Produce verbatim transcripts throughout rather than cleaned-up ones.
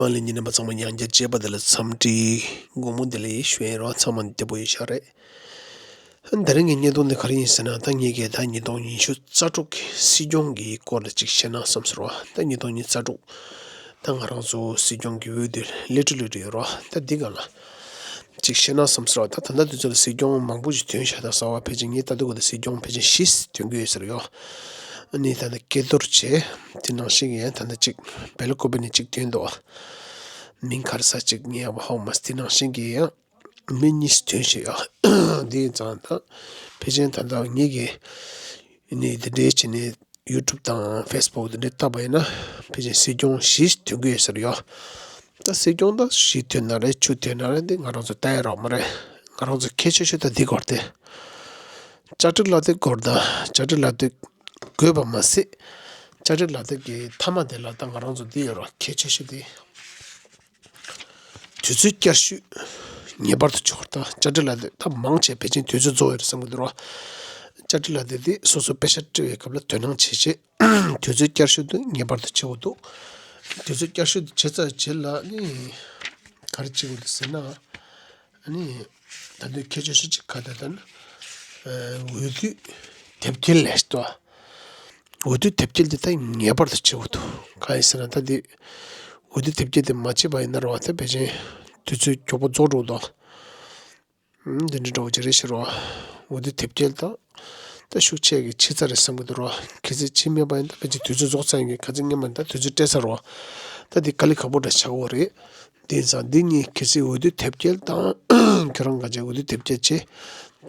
མ་ལས་ཉིན་རྣམ་པ་ཚང་མ་ཉང་རྒྱལ་བྱེད་པ་དེ་ལ་འཚམས་འདྲི་དགོང་མོ་འདི་ལ་ཡིད་ཞུ་ཡིན་རོགས། ཚང་མ་བདེ་པོ་ཡིན་ཤག་རེད། དེ་རིང་གི་བརྙན་ཐུང་འདི་ག་རེ་ཡིན་ཟེར་ན། ད་ངེད་ཀྱིས་ད་ཉིས་སྟོང་ཉི་ཤུ་རྩ་དྲུག་གི་སྲིད་སྐྱོང་གི་སྐོར་ལ་ཅིག་བཤད་ན་བསམ་སོང་རོགས། ད་ཉིས་སྟོང་ཉི་ཤུ་རྩ་དྲུག་ད་ང་རང་ཚོ་སྲིད་སྐྱོང་གི་འོས་བསྡུ་སླེབས་འགྲོ་སླེབས་འགྲོ་ཡོད་རོགས། ད་འདི་སྒང་ལ་ཅིག་བཤད་ན་བསམ་སོང་རོགས། ད་ད་ལྟ་དུས་ཚོད་ལ་སྲིད་སྐྱོང་མང་པོ་ཞིག་ཐོན་ཤག་ད་གསར་པ་ཕལ་ཆེར་ངས་ལྟ་དུས་སྐབས་ལ་སྲིད་སྐྱོང་ཕལ་ཆེར་བཞི་ཐོན་གྱི་ཡོད་ས་རེད་ཡོ། ཨ་ནི་ད་ལྟ་སྐལ་རྡོར་བྱས། དེ་ནང་བཞིན་གྱི་ཡང་ད་ལྟ་གཅིག་བེ་ལ་ཀོ་པེ་ནས་གཅིག་ཐོན་འདུག་མིང་ག་རེ་ཟེར་གཅིག་ངས་ཡག་པོ་ཧ་གོ་མ་སོང་། དེ་ནང་བཞིན་གྱི་ཡང་མི་གཉིས་ཐོན་བཞིན་ཡོད། དེ་ཡིན་ཙང་ད་ཕལ་ཆེར་ད་ལྟ་ངེད་ཀྱིས་ནི་འདི་འདྲའི་བྱས་ནས་ཡུ་ཊུབ་དང་ཕེ་སི་བུག་འདི་འདྲའི་བལྟས་པ་ཡིན་ན་ཕལ་ཆེར་སྲིད་སྐྱོང་བཞི་ཐོན་གྱི་ཡོད་ས་རེད་ཡོ། ད་སྲིད་སྐྱོང་ད་བཞི་ཐོན་ན་རེད་བཅུ་ཐོན་ན་རེད། འདི་ང་རང་ཚོ་ལྟ་ཡ་རོགས་མ་རེད། ང་རང་ཚོ་གལ་ཆེ་ཤོས་ད་འདི་སྐོར་ཏེ། བཅའ་ཁྲིམས་ལག་དེབ་སྐོར་དང་བཅའ་ཁྲིམས་ལག་དེབ་དགོས་པ་མ་ཟད། བཅའ་ཁྲིམས་ལག་དེབ་ཀྱི་མཐའ་མ་དེ་ལ་ད་ང་རང་ཚོ་འདི་ཡོད་རོགས། གལ་ཆེ་ཤོས་དེ། དུས་ཚོད་བསྐྱར་ཞུ་ངེས་པར་དུ་བྱེད་དགོས་རེད། ད་བཅའ་ཁྲིམས་ལག་དེབ་ད་མང་ཆེ་ཕལ་ཆེར་དུས་ཚོད་རྫོགས་ཡོད་རེད་བསམ་གྱི་འདུག་རོགས། བཅའ་ཁྲིམས་ལག་དེབ་དེ་སོ་སོ་པེ་ཤག་སྤྲད་པའི་སྐབས་ལ་དོ་སྣང་བྱེད་ཆེད་དུས་ཚོད་བསྐྱར་ཞུ་དེ་ངེས་པར་དུ་བྱེད་དགོས་འདུག་དུས་ཚོད་བསྐྱར་ཞུ་དེ་བྱས་ཚར་རྗེས་ལ་ནི་ག་རེ་བྱེད་དགོས་འདུག་ཟེར་ན། ཨ་ནི་ད་དུང་གལ་ཆེ་ཤོས་ཅིག་ག་རེ་ལབ་ན། འོས་བསྡུ་དེབ་སྐྱེལ་ལས་ཏོ། འོས་བསྡུ་དེབ་སྐྱེལ་དེ་ད་ངེས་པར་དུ་བྱེད་དགོས་འདུག་གང་ཡིན་ཟེར་ན་ད་འདི་འོས་བསྡུ་དེབ་སྐྱེལ་དེ་མ་བྱས་པ་ཡིན་ན་རོ། ད་ཕལ་ཆེར་དུས་ཚོད་མགྱོགས་པོ་རྫོགས་འགྲོ་འདུག་འདི་འདྲ་འདྲ་བོ་ཅིག་རེད་ཤག་རོ། འོས་བསྡུ་དེབ་སྐྱེལ་དང་ད་ཤུགས་ཆེ་གི་ཆེ་ཚ་རེད་བསམ་གི་འདུག་རོ། གལ་སྲིད་བྱས་མེད་པ་ཡིན་ན་ད་ཕལ་ཆེར་དུས་ཚོད་རྫོགས་ཚར་ཡིན་གི། ཁ་ཚིག་སྔོན་མ་ཡིན་ན་ད་དུས་ཚོད་སྤྲད་ཚར་རོ། ད་འདི་དཀའ་ལས་ཁག་པོ་འདྲ་ཆགས་ཀྱི་ཡོད་རེད། དེ་ཡིན་ཙང་འདི་གཉིས་གལ་སྲིད་འོས་བསྡུ་དེབ་སྐྱེལ་དང་ཁྱོད་རང་ག་ཅིག་འོས་བསྡུ་དེབ་སྐྱེལ་བྱས།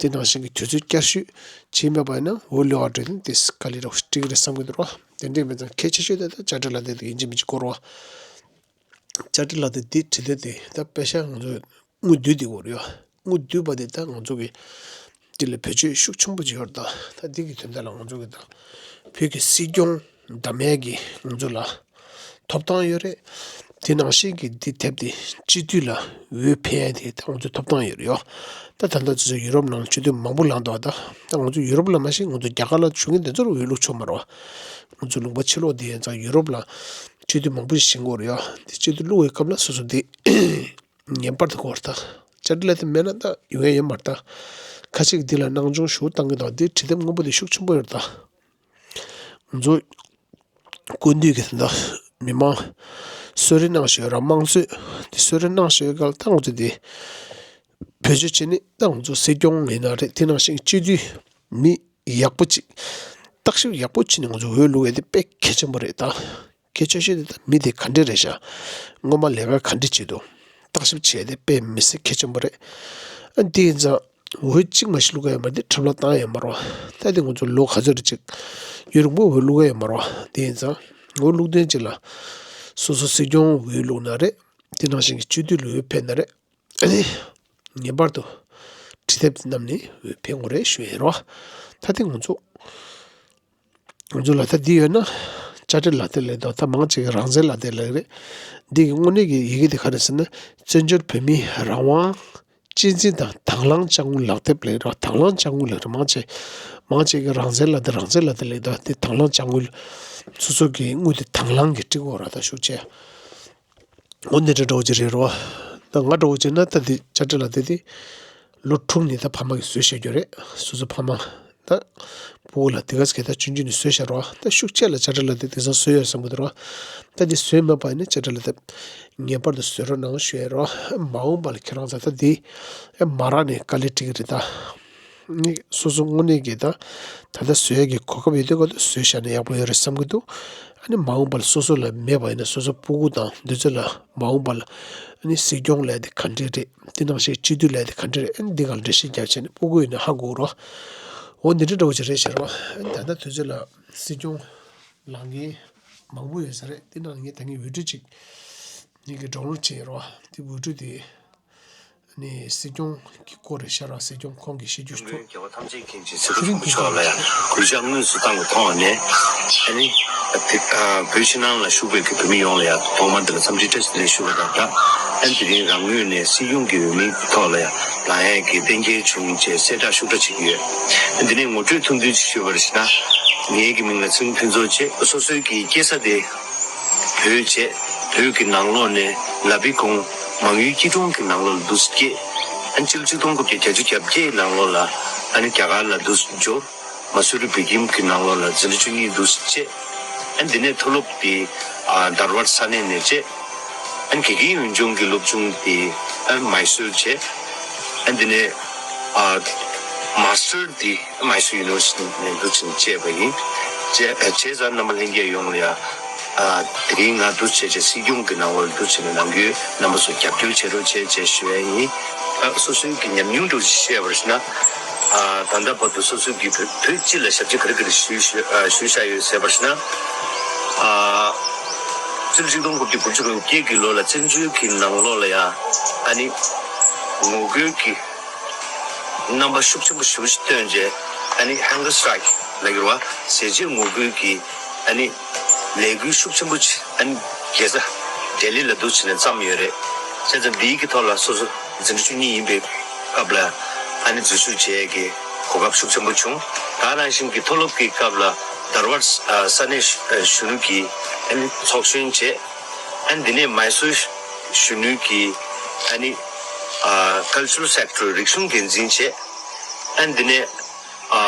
དེ་ནང་བཞིན་གྱི་དུས་ཚོད་བསྐྱར་ཞུ་བྱས་མེད་པ་ཡིན་ན་འོས་ལོག་པ་འགྲོ་དུས་དེ་དཀའ་ལས་རོ་སྤྲད་ཀྱི་རེད་བསམ་གི་འདུག་རོ། དེ་འདྲས་མིན་ཙང་གལ་ཆེ་ཤོས་དེ་ད་བཅའ་ཁྲིམས་ལག་དེབ་དེ་ཡིན་གཅིག་མིན་གཅིག་དགོས་རོ། བཅའ་ཁྲིམས་ལག་དེབ་དེ་བྲིས་དེ་དེ་ད་པེ་ཤག་ང་ཚོས་དངུལ་བསྡུས་དེ་དགོས་རེད་ཡ། དངུལ་བསྡུས་པ་དེ་ད་ང་ཚོ་གི་དེ་ལ་བེད་སྤྱོད་ཤུགས་ཆེན་པོ་ཅིག་ཡོད་རེད། ད་ད་འདི་གི་དོན་དག་ལ་ང་ཚོ་གི་ད་བོད་ཀྱི་སྲིད་སྐྱོང་བདམས་ཡས་ཀྱི་ང་ཚོ་ལ་ཐོབ་ཐང་ཡོད་རེད། དེ་ནང་བཞིན་གྱི་འདི་དེབ་དེ་སྤྱི་འཐུས་ལ་འོས་འཕེན་ཡས་དེ་ད་ང་ཚོ་ཐོབ་ཐང་ཡོད་རེད་ཡ། ད་ད་ལྟ་ཚོ་ཡུ་རོབ་ནང་ལ་སྤྱི་འཐུས་མང་པོ་ལངས་འདུག་ད་ད་ང་ཚོ་ཡུ་རོབ་ལ་མ་གཞི་ང་ཚོ་རྒྱ་གར་ལ་བཞུགས་མཁན་དེ་ཚོར་འོས་བླུག་ཆོག་མ་རེད་བ། ང་ཚོ་ལུང་པ་ཕྱི་ལོགས་དེ་ཡིན་ཙང་ཡུ་རོབ་ལ་སྤྱི་འཐུས་མང་པོ་ཞིག་བཞེངས་དགོས་རེད་ཡ། དེ་སྤྱི་འཐུས་བླུག་པའི་སྐབས་ལ་སོ་སོ་དེ་ངེས་པར་དུ་དགོས་རེད་ད། བཅའ་ཁྲིམས་ལ་དེ་མེད་ན་ད་ཡོང་ཡ་ཡོད་མ་རེད་ད། ཁ་ཅིག་འདི་ལ་སྣང་ཆུང་ཞེ་པོ་བཏང་གི་འདུག་འདི་བྲིས་དེབ་སྔོན་པོ་དེ་ཤུགས་ཆེན་པོ་ཡོད་རེད་ད། ང་ཚོ་སྐུ་མདུན་གྱི་ད་མི་མང་གསོལ་རས་གནང་བཞིན་ཡོད་ར། དམངས་གཙོ་དེ་གསོལ་རས་གནང་བཞིན་ཡོད་སྐབས་ད་ང་ཚོ་དེ་བེད་སྤྱོད་བྱས་ནས་ད་ང་ཚོ་སྲིད་སྐྱོང་ཡིན་ན་རེད། དེ་ནང་བཞིན་སྤྱི་འཐུས་མི་ཡག་པོ་ཅིག་བརྟག་ཞིབ་ཡག་པོ་བྱས་ནས་ང་ཚོ་འོས་བླུག་ཡ་དེ་དཔེ་གལ་ཆེན་པོ་རེད་ད། གལ་ཆེ་ཤོས་དེ་ད་མི་དེ་ག་འདྲས་རེད་ཤག་སྔོན་མ་ལས་ཀ་ག་འདྲས་བྱས་འདུག་བརྟག་ཞིབ་བྱས་ཏེ་དཔེ་མི་སྲིད་གལ་ཆེན་པོ་རེད། ཨ་དེ་ཡིན་ཙང་འོས་གཅིག་མ་ཞིག་བླུག་ག་ཡོད་མ་རེད། འདི་ཁྲིམས་ལ་བཏང་ཡོད་མ་རེད་བ། ད་དེ་ང་ཚོ་ལོ་ག་ཚོད་རེད་ཅིག་ཡུན་རིང་པོ་འོས་བླུག་ག་ཡོད་མ་རེད་བ། དེ་ཡིན་ཙང་འོས་བླུག་དོན་ཅིག་ལ་སོ་སོ་སྲིད་སྐྱོང་འོས་བླུག་ན་རེད། དེ་ནང་བཞིན་གྱི་སྤྱི་འཐུས་ལ་འོས་འཕེན་ན་རེད། ཨ་ནི་ངེས་པར་དུ་བྲིས་དེབ་བསྣམས་ནས་འོས་འཕེན་དགོས་རེད་ཞུ་ཡིན་རོ། ད་དེ་ང་ཚོ་ང་ཚོ་ལ་ད་འདི་ཡོད་ན་བཅའ་ཁྲིམས་ལག་དེབ་ལས་ད་ད་མང་ཆེ་གི་རང་བཙན་ལག་དེབ་ལས་རེད། འདི་གི་དངོས་གནས་ཀྱི་ཡི་གེ་དེ་ག་རེ་ཟེར་ན་བཙན་བྱོལ་བོད་མིའི་རང་དབང་གཅེས་འཛིན་དང་དང་བླངས་དཔྱ་དངུལ་ལག་དེབ་ལས་རོ། དང་བླངས་དཔྱ་དངུལ་ལས་རོ། མང་ཆེ་མང་ཆེ་གི་རང་བཙན་ལག་དེབ་རང་བཙན་ལག་དེབ་ལས་ད་འདི་དང་བླངས་དཔྱ་དངུལ་སོ་སོ་གི་དངུལ་དེ་དང་བླངས་ཀྱི་སྤྲད་དགོས་ར། ད་ཤུགས་ཆེ། འོ་འདི་འདྲ་འདྲ་བོ་ཅིག་རེད་རོ། ད་ང་འདྲ་བོ་ཅིག་ན་ད་འདི་བཅའ་ཁྲིམས་ལག་དེབ་དེ་ལོ་དྲུག་ནས་ད་ཕ་མ་གིས་བཟོས་བཞག་རྒྱུ་རེད། སོ་སོ་ཕ་མ་ད་ཕྲུ་གུ་ལ་དེ་ག་ཚོད་ད་ཆུང་ཆུང་ནས་བཟོས་བཞག་རོ། ད་ཤུགས་ཆེ་ལ་བཅའ་ཁྲིམས་ལག་དེབ་དེང་སང་བཟོས་ཡོད་བསམ་གི་འདུག་རོ། ད་འདི་བཟོས་མེད་པ་ཡིན་ན་བཅའ་ཁྲིམས་ལག་དེབ་ངེས་པར་དུ་བཟོས་རོགས་གནང་ཞུ་ཡ་རོ། མ་འོངས་པ་ལ་ཁྱེད་རང་ཚོ་ད་འདི་མ་རག་ནས་དཀའ་ལས་འཕྲད་ཀྱི་རེད་ད། ནི་སོ་སོ་དངོས་གནས་ཀྱི་ད་ད་ལྟ་བཟོ་ཡས་ཀྱི་གོ་སྐབས་ཡོད་དུས་སྐབས་དུ་བཟོས་བཞག་ན་ཡག་པོ་ཡོད་རེད་བསམ་གྱི་འདུག་ཨ་ནི་མ་འོངས་པ་ལ་སོ་སོ་ལ་མེད་པ་ཡིན་ན་སོ་སོ་སྤུ་གུ་དང་འདི་ཚོ་ལ་མ་འོངས་པ་ལ་ཨ་ནི་སྲིད་སྐྱོང་ལས་དེ་ག་འདྲས་རེད། དེ་ནང་བཞིན་སྤྱི་འཐུས་ལས་དེ་ག་འདྲས་རེད། ཨ་ནི་འདི་ག་ལ་འགྲེལ་བཤད་རྒྱབ་བྱས་ནས་སྤུ་གུ་ཡིན་ན་ཧ་གོ་རོགས། འོ་འདི་འདྲ་འདྲ་བོ་ཅིག་རེད་ཤག་རོགས། ཨ་ནི་ད་ལྟ་དུས་ཚོད་ལ་སྲིད་སྐྱོང་ལངས་མཁན་མང་པོ་ཡོད་ས་རེད། དེ་ནང་ངས་ད་ངས་འོས་སྒྲུབ་ཅིག་ངས་ཀྱི་སྒྲོག་ལུགས་བྱས་ཡོད་རོགས། དེ་འོས་སྒྲུབ་དེ། ནས་སྲིད་སྐྱོང་གི་སྐོར་རེ་ཤར་བ། སྲིད་སྐྱོང་ཁོང་གིས་བཤད་རྒྱུ་ཞུ། རྒྱལ་བ་ཐམས་ཅད་མཁྱེན་ཅིང་གཟིགས་པ་ཆེན་པོ་མཆོག་ལ་ཡང་གུས་ཕྱག་དངོས་སུ་བཏང་བའི་ཐོག་ནས་ཨ་ནི་དེ་བོད་ཕྱི་ནང་ལ་བཞུགས་པའི་གི་བོད་མི་ཡོངས་ལ་ཡང་ཐོག་མར་འདི་ལ་འཚམས་འདྲི་བཀྲ་ཤིས་བདེ་ལེགས་ཞུ་བ་དང་སྦྲགས། ཨ་ནི་དེ་རིང་རང་ངོས་ནས་སྲིད་སྐྱོང་གི་འོས་མིའི་ཐོག་ལ་ཡང་ལངས་ཡས་ཀྱི་གཏན་འཁེལ་བྱུང་བྱས་གསལ་བསྒྲགས་ཤུགས་དྲག་བྱེད་ཀྱི་ཡོད། འདི་ནས་ངོ་སྤྲོད་ཐུང་ཐུང་ཅིག་ཞུས་པར་ཞུ་ན། ངེད་ཀྱི་མིང་ལ་ཚེ་རིང་ཕུན་ཚོགས་བྱས། སོ་སོའི་གི་སྐྱེས་ས་དེ་བོད་བྱས། བོད་ཀྱི་ནང་ལོགས་ནས་ལ་བི་ཀོང་མང་ཡུལ་སྐྱིད་གྲོང་གི་ནང་ལོགས་ལ་འདུག་སེ་སྐྱེས། ཨ་ནི་ཕྱི་ལོ་ཆིག་སྟོང་དགུ་བརྒྱ་བརྒྱད་ཅུ་གྱ་བརྒྱད་ནང་ལོགས་ལ་ཨ་ནི་རྒྱ་གར་ལ་འདུག་སེ་འབྱོར། མ་སུ་རི་བོད་ཁྱིམ་གྱི་ནང་ལོགས་ལ་འཛིན་གྲྭ་བཅུ་གཉིས་འདུག་སེ་བྱས། ཨ་ནི་འདི་ནས་མཐོ་སློབ་དེ་ཨ་དར་བར་ས་གནས་ནས་བྱས། ཨ་ནི་དགེ་རྒན་ཡུལ་ལྗོངས་ཀྱི་སློབ་ཆུང་དེ་ཨ་ནི་མའི་སུར་བྱས། ཨ་ནི་འདི་ནས་ཨ་མ་སི་ཊར་དེ་མའི་སུར་ཡུ་ནི་ཝར་སི་ཊི་ནས་འདུག་སེ་བྱས་པ་ཡིན། བྱས་བྱས་ཙང་རྣམ་པ་ལྷན་རྒྱས་ཡོངས་ལ་ཡ། ཨ་དེ་རིང་ང་འདུག་བྱས་བྱས་སྲིད་སྐྱོང་གི་ནང་ལོགས་ལ་འདུག་བྱས་ནས་ནང་ཁུལ་རྣམ་པ་ཚོ་རྒྱབ་སྐྱོར་བྱེད་རོགས་བྱས་བྱས་ཞུ་ཡ་ཡིན། ཨ་སོ་སོའི་གི་ཉམས་མྱོང་འདྲ་བོ་ཞིག་བཤད་པར་ཞུ་ན། ཨ་ད་ལྟ་བར་དུ་སོ་སོའི་གི་བོད་བོད་སྤྱི་ལ་ཞབས་ཕྱི་ག་རེ་ག་རེ་ཞུས་ཞུ་ཨ་ཞུས་བཞག་ཡོད་ཟེར་བར་ཞུ་ན། ཨ་སྤྱི་ལོ་ཆིག་སྟོང་དགུ་བརྒྱ་དགུ་བཅུ་གོ་གཅིག་གི་ལོ་ལ་བཙན་བྱོལ་གི་ནང་ལོགས་ལ་ཡ་ཨ་ནི་ངོ་རྒོལ་གི་རྣམ་པ་ཤུགས་ཆེན་པོ་ཞེ་པོ་ཞིག་བཏོན་རྗེས། ཨ་ནི་ཧང་གར་སི་ཊ་རའི་ཀི་ལབ་ཀྱི་རེད་བ། ཟས་བཅད་ངོ་རྒོལ་གྱི་ཨ་ནི་ལས་འགུལ་ཤུགས་ཆེན་པོ་ཅིག་ཨ་ནི་རྒྱལ་ས་ལྡི་ལི་ལ་འདུག་བྱས་ནས་བརྩམས་ཡོད་རེད། བྱས་ཙང་འདིའི་གི་ཐོག་ལ་སོ་སོ་འཛིན་གྲྭ་བཅུ་གཉིས་ཡིན་པའི་སྐབས་ལ་ཨ་ནི་འཛུལ་ཞུགས་བྱེད་ཡས་ཀྱི་གོ་སྐབས་ཤུགས་ཆེན་པོ་བྱུང་། ད་ནང་བཞིན་གྱི་མཐོ་སློབ་ཀྱི་སྐབས་ལ་དར་བར་ས་གནས་གཞོན་ནུ་གི་ཨ་ནི་ཚོགས་གཞོན་བྱས། ཨ་ནི་འདི་ནས་མའི་སུར་གཞོན་ནུའི་གི་ཨ་ནི་ཨ་ཀལ་ཅ་རལ་སེག་རེ་ཊ་རི་རིག་གཞུང་འགན་འཛིན་བྱས། ཨ་ནི་འདི་ནས་ཨ་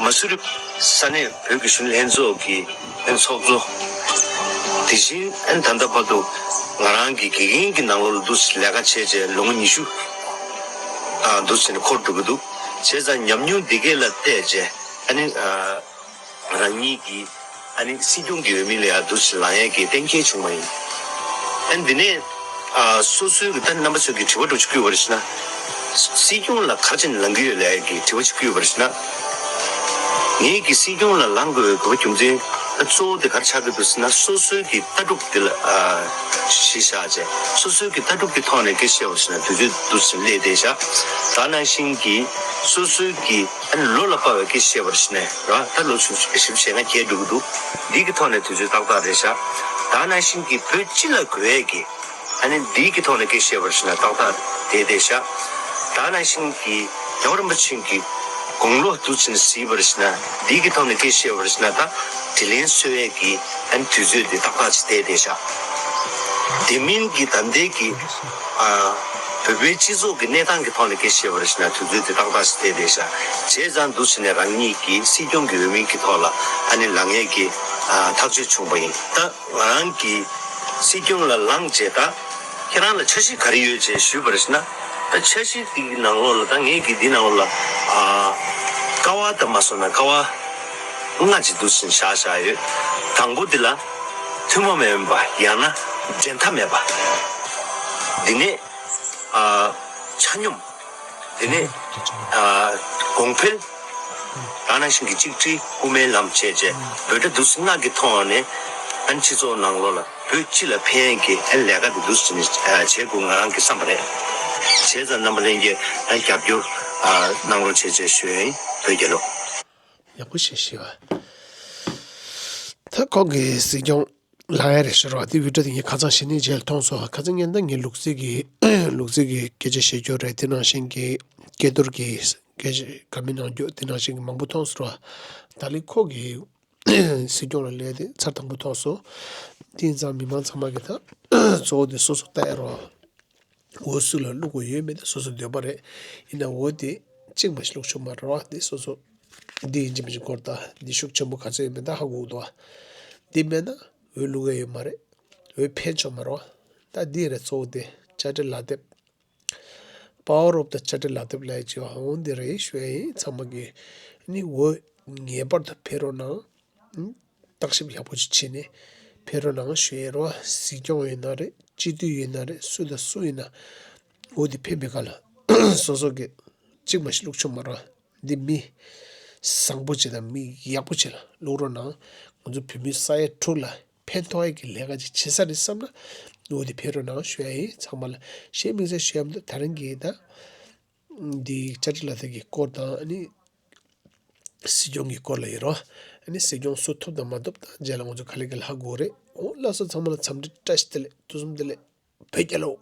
མ་སུ་རི་ས་གནས་བོད་ཀྱི་གཞོན་ནུ་ལྷན་ཚོགས་ཀྱི་ཨ་ནི་ཚོགས་གཙོ། དེ་བཞིན་ཨ་ནི་ད་ལྟ་བར་དུ་ང་རང་གི་དགེ་རྒན་གྱི་ནང་ལོགས་ལ་འདུག་སེ་ལས་ཀ་བྱས་བྱས་ལོ་ངོ་ཉི་ཤུ་ཨ་འདུག་སེ་ནས་འཁོར་འགྲོ་གི་འདུག་བྱས་ཙང་ཉམས་མྱོང་འདི་གས་ལ་བལྟས་བྱས་ཨ་ནི་ཨ། རང་ཉིད་ཀྱི་ཨ་ནི་སྲིད་སྐྱོང་གི་འོས་མི་ལ་ཡང་འདུག་སེ་ལངས་ཡས་ཀྱི་གཏན་འཁེལ་བྱུང་བ་ཡིན། ཨ་ནི་འདི་ནས་ཨ་སོ་སོའི་གི་ད་རྣམ་པ་ཚོས་ཀྱི་དྲི་བ་འདྲ་ཅིག་བསྐུལ་བ་རེད་ཟེར་ན། སྲིད་སྐྱོང་ལ་ག་རེ་བྱས་ནས་ལངས་ཀྱི་ཡོད་ལབ་ཡས་ཀྱི་དྲི་བ་ཅིག་བསྐུལ་བ་རེད་ཟེར་ན། ངེད་ཀྱིས་སྲིད་སྐྱོང་ལ་ལངས་དགོས་པའི་དགོས་པ་རྒྱུ་མཚན་ཨ་གཙོ་བོ་དེ་ག་རེ་ཆགས་ཀྱི་འདུག་ཟེར་ན། སོ་སོའི་གི་ལྟ་གྲུབ་དེ་ལ་ཨ་གཞི་བཞག་བྱས། སོ་སོའི་གི་ལྟ་གྲུབ་ཀྱི་ཐོག་ནས་སྐད་ཆ་བཤད་པ་རེད་ཟེར་ན་དུས་ཚོད་འདུག་སེ་སླེབས་བསྡད་ཤག་ད་ནང་བཞིན་གྱི་སོ་སོའི་གི་ཨ་ནི་ལོ་ལ་དཔག་པའི་སྐད་ཆ་བཤད་པ་རེད་ཟེར་ནས་ར། ད་ལོ་ཚུན་ཞིབ་བཤད་ང་བརྒྱད་འགྲོ་གི་འདུག་འདི་གི་ཐོག་ནས་དུས་ཚོད་ཏག་ཏག་རེད་ཤག་ད་ནང་བཞིན་གྱི་བོད་སྤྱི་ལ་དགོས་ཡས་ཀྱི་ཨ་ནི་འདི་གི་ཐོག་ནས་སྐད་ཆ་བཤད་པ་རེད་ཟེར་ན་ཏག་ཏག་བསྡད་བསྡད་ཤག་ད་ནང་བཞིན་གྱི་རྒྱལ་བ་རིན་པོ་ཆེ་གི་དགུང་ལོ་འདུག་སེ་གཟིགས་པ་རེད་ཟེར་ན། འདི་གི་ཐོག་ནས་སྐད་ཆ་བཤད་པ་རེད་ཟེར་ན། ད་དྲིན་ལན་གསོ་ཡས་ཀྱི་ཨ་ནི་དུས་ཚོད་འདི་ཏག་ཏག་ཅིག་བསྡད་བསྡད་ཤག་དེ་མིན་གྱི་ད་ལྟའི་གི་ཨ་བོད་པའི་སྤྱི་ཚོགས་ཀྱི་གནས་སྟངས་ཀྱི་ཐོག་ནས་སྐད་ཆ་བཤད་པ་རེད་ཟེར་ན་དུས་ཚོད་དེ་ཏག་ཏག་ཞིག་བསྡད་བསྡད་ཤག་བྱས་ཙང་འདུག་ཟེར་ནས་རང་ཉིད་ཀྱི་སྲིད་སྐྱོང་གི་འོས་མི་གི་ཐོག་ལ་ཨ་ནི་ལངས་ཡས་ཀྱི་ཨ་ཐག་གཅོད་བྱུང་བ་ཡིན། ད་ང་རང་གི་སྲིད་སྐྱོང་ལ་ལངས་བྱས་ད་ཁྱེད་རང་ལ་འཆར་གཞི་ག་རེ་ཡོད་ཅེས་ཞུས་པ་རེད་ཟེར་ན། ད་འཆར་གཞི་དེའི་ནང་ལོགས་ལ་ད་ངས་ཀྱི་འདི་ནང་ལོགས་ལ་ཨ་ཀ་བ་ད་མ་སོང་ན་ཀ་བ་ལྔ་ཅིག་འདུག་སེ་བཞག་བཞག་ཡོད། དང་པོ་འདི་ལ་ཐུན་མོང་མ་ཡིན་པ་ཡང་ན་འགྲན་ཟླ་མེད་པ། འདི་ནས་ཨ་ཆ་སྙོམས། དེ་ནས་ཨ་གོང་འཕེལ། ད་ནང་བཞིན་གྱི་གཅིག་སྒྲིལ་དབུ་མའི་ལམ་བྱས་རྗེས་འབོད་སྒྲ་འདུག་སེ་ལྔ་གི་ཐོག་ནས་ཨ་ནི་སྤྱི་ཚོགས་ནང་ལོགས་ལ་བོད་སྤྱི་ལ་ཕན་ཡས་ཀྱི་ཨ་ནི་ལས་ཀ་དེ་འདུག་སེ་བྱེད་དགོས་ང་རང་གི་བསམ་པ་རེད། བྱས་ཙང་རྣམ་པ་ལྷན་རྒྱས་ཨ་ནི་རྒྱབ་སྐྱོར་ཨ་གནང་རོགས་བྱེད་ཅེས་ཞུ་ཡ་ཡིན། བོད་རྒྱལ་ལོ། ཡག་པོ་ཞེ་ཞེ་བ། ད་ཁོང་གི་སྲིད་སྐྱོང་ལངས་ཡ་རེད་ཤག་རོ། དེ་བི་ཌིའོ་དེ་ངས་ཁ་སང་ཕྱི་ནས་མཇལ་མཐོང་སོང་། ཁ་སང་ཉིན་ད་ངས་ལུག་རྫི་གི་ལུག་རྫི་གི་སྐད་ཆ་བཤད་རྒྱུ་རེད། དེ་ནང་བཞིན་གྱི་སྐལ་རྡོར་གྱི་སྐད་ཆ་བཀའ་མོལ་གནང་རྒྱུ་དེ་ནང་བཞིན་གྱི་མང་པོ་མཐོང་སོང་རོ། ད་ལི་ཁོ་གི་སྲིད་སྐྱོང་ལ་སླེབས་དེ་ཚར་དང་པོ་མཐོང་སོང་། དེ་ཡིན་ཙང་མི་མང་ཚང་མ་གི་ད་གཙོ་བོ་དེ་སོ་སོ་ལྟ་ཡ་རོ། འོ་སུ་ལ་བླུག་དགོས་ཡོད་མེད་དེ་སོ་སོ་འདོད་པ་རེད། ཡིན་ན་འོ་དེ་གཅིག་མ་ཞིག་བླུག་ཆོག་མ་རེད་བ། དེ་སོ་སོ་འདི་ཡིན་གཅིག་མིན་གཅིག་སྐོར་ད་འདི་ཤུགས་ཆེན་པོ་ག་ཚོད་ཡོད་མེད་ད་ཧ་གོ་གི་འདུག་བ། འདི་མེད་ན་འོ་བླུག་ཡ་ཡོད་མ་རེད། འོ་ཕན་ཆོག་མ་རེད་བ། ད་འདི་རེད་གཙོ་བོ་དེ་བཅའ་ཁྲིམས་ལག་དེབ། Power of the བཅའ་ཁྲིམས་ལག་དེབ་ལབ་ཡ་ཅིག་ཡོད་ཧ་འོ་འདི་རེད་ཞུ་ཡ་ཡིན། ཚང་མ་གི་ནི་འོ་ངེས་པར་དུ་ཕེབས་རོགས་གནང་། བརྟག་ཞིབ་ཡག་པོ་ཅིག་བྱས་ནས་ཕེབས་རོགས་གནང་ཞུ་ཡས་རོ། སྲིད་སྐྱོང་ཡིན་ན་རེད། སྤྱི་འཐུས་ཡིན་ན་རེད། སུ་དང་སུ་ཡིན་ན་འོ་དེ་ཕེབས་པའི་སྐབས་ལ་སོ་སོ་གི་གཅིག་མ་ཞིག་བླུག་ཆོག་མ་རེད། འདི་མི་བཟང་པོ་ཅིག་དང་མི་ཡག་པོ་ཅིག་ལ་བླུག་རོགས་གནང་། ང་ཚོ་བོད་མི་ས་ཡ་དྲུག་ལ་ཕན་ཐོགས་ཡས་ཀྱི་ལས་ཀ་ཅིག་བྱེད་ས་རེད་བསམ་ན་འོ་དེ་ཕེབས་རོགས་གནང་ཞུ་ཡ་ཡིན། ཚང་མ་ལ་གཞན་དམིགས་བསལ་ཞུ་ཡ་མི་འདུག་ད་རིང་གི་ད། འདི་བཅའ་ཁྲིམས་ལག་དེབ་ཀྱི་སྐོར་དང་ཨ་ནི་སྲིད་སྐྱོང་གི་སྐོར་ལ་ཡིན་རོ། ཨ་ནི་སྲིད་སྐྱོང་སུ་ཐོབ་དང་མ་ཐོབ་དང་རྗེས་ལ་ང་ཚོ་ག་ལེ་ག་ལེ་ཧ་གོ་རེད། འོ་ལགས་སོ། ཚང་མ་ལ་འཚམས་འདྲི་བཀྲ་ཤིས་བདེ་ལེགས། ཐུགས་བསམ་བདེ་ལེགས། བོད་རྒྱལ་ལོ།